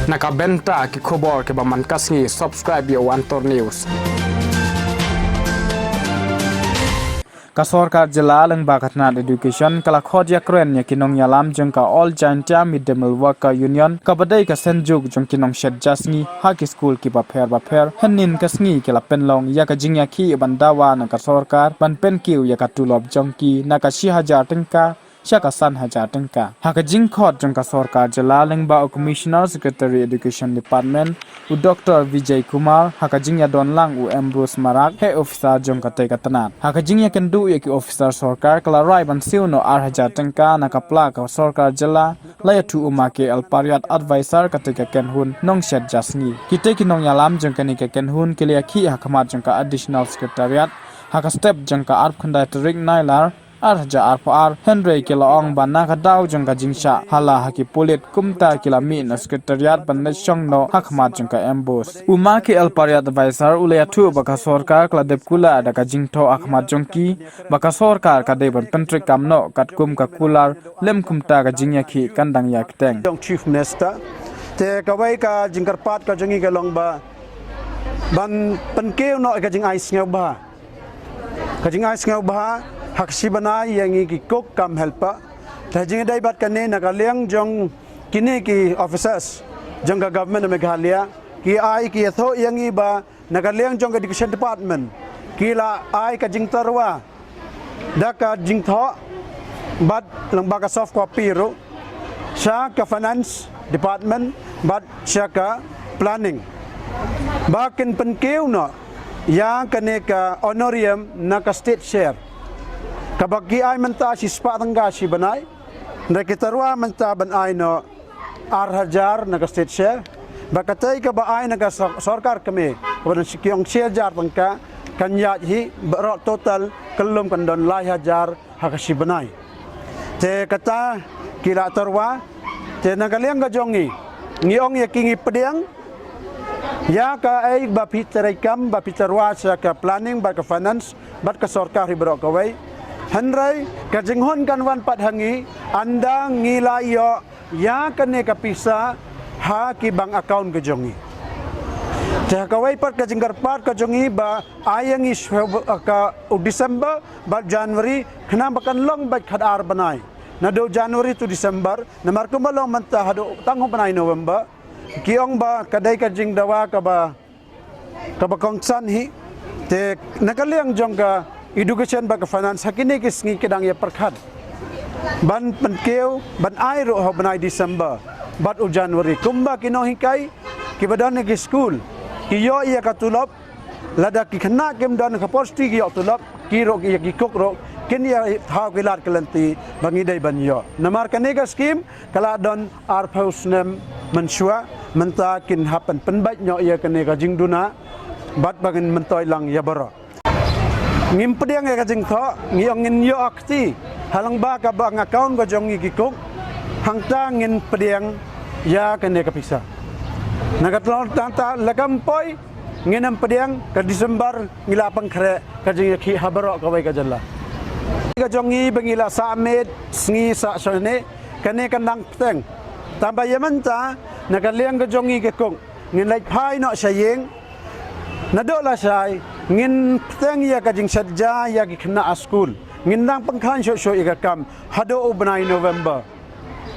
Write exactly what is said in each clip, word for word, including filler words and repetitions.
Na ka bynta ki khubor kiba man ka sngi, subscribe ïa u Antor News. Ka sorkar jylla lyngba ka tnat education ka la khot ïakren ïa ki nongïalam jong ka All Jaintia Middle Worker Union kaba dei ka synjuk jong ki nongshet ja sngi ha ki skul kiba pher bapher. Hynnin ka sngi ki la pynlong ïa ka jingïakhih ban dawa na ka sorkar ban pynkiew ïa ka tulop jong ki na ka shi hajar tyngka sha ka san hajar tyngka. Ha ka jingkhot jong ka sorkar jylla lyngba u Commissioner Secretary Education Department, u Doctor Vijay Kumar, ha ka jingïadon lang u Ambrose Marak, Heh Officer jong katei ka tnat. Ha ka jingïakynduh ïa ki officer sorkar ka la rai ban siew noh ar hajar tyngka na ka pla ka sorkar jylla, la ïathuh u Ma K L Pariat, Advisor katei ka kynhun nongshet ja sngi. Kitei ki nongïalam jong kane ka kynhun ki la ïakhih ha khmat jong ka Additional Secretariat ha ka step jong ka arphew khyndai tarik Nailar, ar hajar arphew ar, hynrei ki la ong ba na ka daw jong ka jingshah hala ha ki pulit kumta ki la mih na Secretariat ban leit shong noh ha khmat jong ka Ambrose. U Ma K L Pariat, Advisor, u la ïathuh ba ka sorkar ka la dep kular da ka jingthoh ha khmat jong ki ba ka sorkar ka dei ban pyntreikam noh katkum ka kular, lym kumta ka jingïakhih kan dang ïa kyrteng. Jong Chief Minister, te kawei ka jingkyrpad ka jong ngi ka long ba ban pynkiew noh ka jingai sngewbha, ka jingai sngewbha ha ka shi bnai ïa ngi ki cook cum helper. Te jingdei bad kane, na ka liang jong kine ki officers jong ka Government of Meghalaya ki ai ki ïathuh ïa ngi ba na ka liang jong ka Education Department ki la ai ka jingtyrwa da ka jingthoh bad lyngba ka soft copy ruh sha ka Finance Department bad sha ka Planning ba kin pynkiew noh ïa kane ka honorarium na ka state share, kaba ki ai mynta shispah tyngka shi bnai, hynrei ki tyrwa mynta ban ai noh ar hajar na ka state share. Ba katei kaba ai na ka sor-, sorkar kmie, kaba don shi, ki ong shi hajar tyngka, kan ïaid hi baroh total kyllum kan don lai hajar ha ka shi bnai. Te kata ki la tyrwa, te na ka liang ka jong ngi, ngi ong ïa ki, ngi pdiang ïa kaei ba phi treikam, ba phi tyrwa sha ka Planning bad ka Finance bad ka sorkar hi baroh kawei. Hynrei ka jinghun kan wan pat ha ngi ynda ngi la ïoh ïa kane ka pisa ha ki bank account ka jong ngi. Te ha kawei pat ka jingkyrpad ka jong ngi ba ai ïa ngi shu, ka u December bad January, khnang ba kan long bad khatar bnai, naduh January to December, namar kumba long mynta haduh tang u bnai November. Ki ong ba ka dei ka jingdawa kaba, kaba kongsan hi. Te na ka liang jong ka Education bad ka Finance, ha kine ki sngi ki dang ïa pyrkhat ban pynkiew, ban ai ruh ha u bnai December bad u January. Kumba ki nonghikai kiba don ha ki skul ki ïoh ïa ka tulop, lada ki khynnah kim don ka por shuti ki ïoh tulop, ki ruh, ïa ki cook ruh kin ïa thaw ki lad ki lynti ba ngi dei ban ïoh. Namar kane ka scheme ka la don arphew snem mynshuwa, mynta kin hap ban pynbeit noh ïa kane ka jingduna bad ba ngin myntoi lang ïa baroh. Ngim pdiang ïa ka jingthoh, ngi ong ngin ïoh ha kti ha lyngba ka bank account ka jong ngi ki cook, hangta ngin pdiang ïa kane ka pisa. Na ka tlot tang ta la kam poi, ngin ym pdiang, ka December ngi la pynkhreh ka jingïakhih ha baroh kawei ka jylla. Ka jong ngi ba ngi la sah miet sngi sah shane, kane ka nang bteng. Tang ba ïa mynta na ka liang ka jong ngi ki cook ngin leit phai noh sha ïing. Naduh lashai ngin bteng ïa ka jingshet ja ïa ki khynnah ha skul. Ngin nang pynkhlaiñ shuh shuh ïa ka kam haduh u bnai November.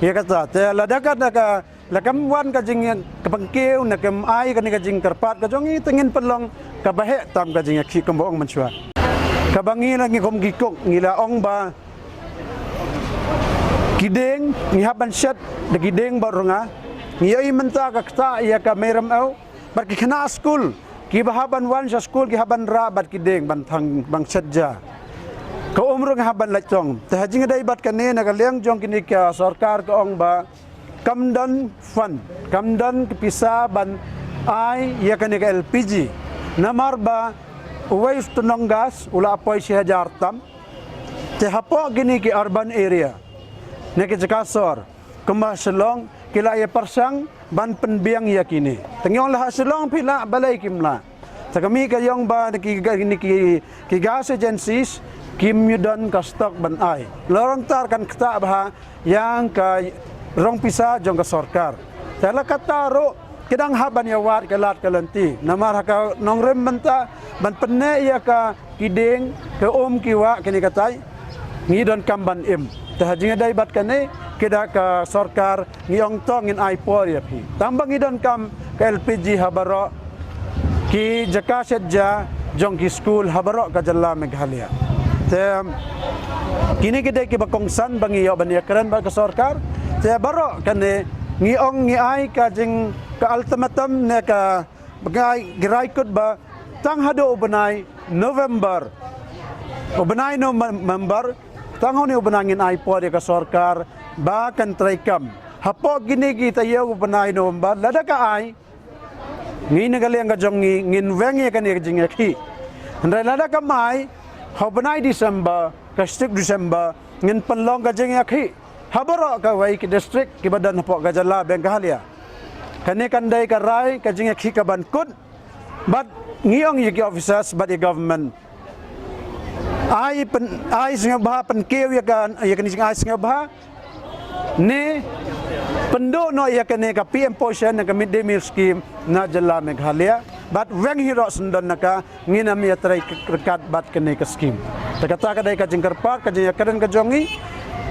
Ïa kata te lada ka, da ka la kam wan ka jing, ka pynkiew, na kam ai kane ka jingkyrpad ka jong ngi, te ngin pynlong kaba heh tam ka jingïakhih kumba ong mynshuwa. Kaba ngi la, ngi kum ki cook ngi la ong ba ki dieng ngi hap ban shet da ki dieng bad rnga. Ngi ïohi mynta ka ktah ïa ka mei rymew bad ki khynnah skul kiba hap ban wan sha skul ki hap ban rah bad ki dieng ban thang, ban shet ja. Ka um ruh ngi hap ban leit tong. Te ha jingïadei bad kane, na ka liang jong kine ka sorkar ka ong ba kam don fund, kam don ka pisa ban ai ïa kane ka L P G. Namar ba uwei u tynnong gas u la poi shi hajar tam. Te hapoh kine ki urban area, na ki jaka sor kumba Shillong, ki la ïa pyrshang ban pynbiang ïa kine. Te ngi ong la ha Shillong phi lah, balei kim lah? Te ka mih ka ïong ba na ki, na ki, ki gas agencies kim ïoh don ka stock ban ai. La rong tar kan ktah bha ïa ka rong pisa jong ka sorkar. Te la kata ruh ki dang hap ban ïa wad ka lad ka lynti. Namar ha ka nongrim mynta ban pynneh ïa ka ki dieng, ka um, ki wah, kine katai, ngi donkam ban im. Te ha jingïadei bad kane, ki da ka sorkar, ngi ong to ngin ai por ïa phi. Tang ba ngi donkam ka L P G ha baroh ki jaka shet ja jong ki skul ha baroh ka jylla Meghalaya. Te kine ki dei kiba kongsan ba ngi ïoh ban ïakren bad ka sorkar. Te baroh kane ngi ong ngi ai ka jing, ka ultimatum ne ka, ba ngi ai, ngi rai kut ba tang haduh u bnai November, u bnai November, tang une u bnai ngin ai por ïa ka sorkar ba kan treikam. Hapoh kine ki taïew u bnai November, lada ka ai, ngi na ka liang ka jong ngi ngin weng ïa kane ka jingïakhih. Hynrei lada kam ai, ha u bnai December, ka shi tarik December, ngin pynlong ka jingïakhih ha baroh kawei ki district kiba don hapoh ka jylla Meghalaya. Kane kan dei ka rai ka jingïakhih kaban kut. Bad ngi ong ïa ki officers bad ïa government, ai pyn, ai sngewbha pynkiew ïa ka, ïa kane jingai sngewbha, ne pynduh noh ïa kane ka P M Poshan ne ka Mid Day Meal Scheme na jylla Meghalaya. Bad weng hi ruh syndon na ka, ngin ym ïatrei ryngkat bad kane ka scheme. Te kata ka dei ka jingkyrpad, ka jingïakren ka jong ngi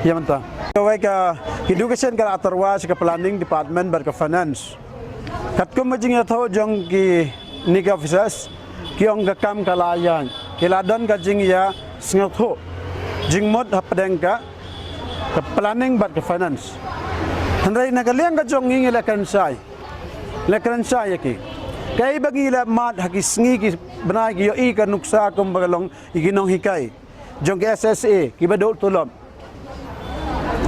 ïa mynta. Kawei ka education ka la tyrwa sha ka planning department bad ka finance. Katkum ka jingïathuh jong kine ki officers, ki ong ka kam ka la ïaid, ki la don ka jingïasngewthuh jingmut hapdeng ka, ka planning bad ka finance. Hynrei na ka liang ka jong ngi ngi la kren shai, la kren shai ïa ki. Kaei ba ngi la mad ha ki sngi ki bnai, ki ïohi ka nuksa kumba ka long ïa ki nonghikai jong ki S S A kiba duh tulop.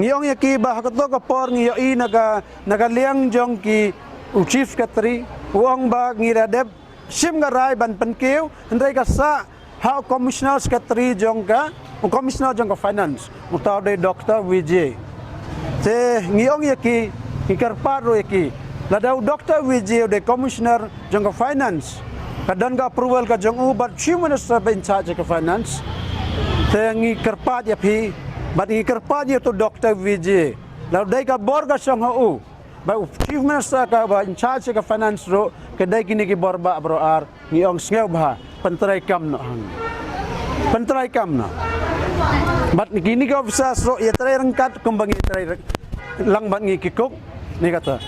Ngi ong ïa ki ba ha kato ka por ngi ïohi na ka, na ka liang jong ki, u Chief Secretary u ong ba ngi la dep shim ka rai ban pynkiew, hynrei ka sah ha u Commissioner Secretary jong ka, u Commissioner jong ka Finance, uta u dei Doctor Vijay. Te ngi ong ïa ki, ngi kyrpad ruh ïa ki, lada u Doctor Vijay u dei Commissioner jong ka Finance, ka don ka approval ka jong u bad Chief Minister ba in charge ka Finance. Te ngi kyrpad ïa phi bad ngi kyrpad ïa utu Doctor Vijay, lada u dei ka bor ka shong ha u bad u Chief Minister kaba in charge ka Finance ruh, ka dei kine ki bor ba baroh ar, ngi ong sngewbha pyntreikam noh hangno, pyntreikam noh. Bad kine ki officers ruh ïatrei ryngkat kumba ngi trei ryng-, lang bad ngi ki cook ne kata.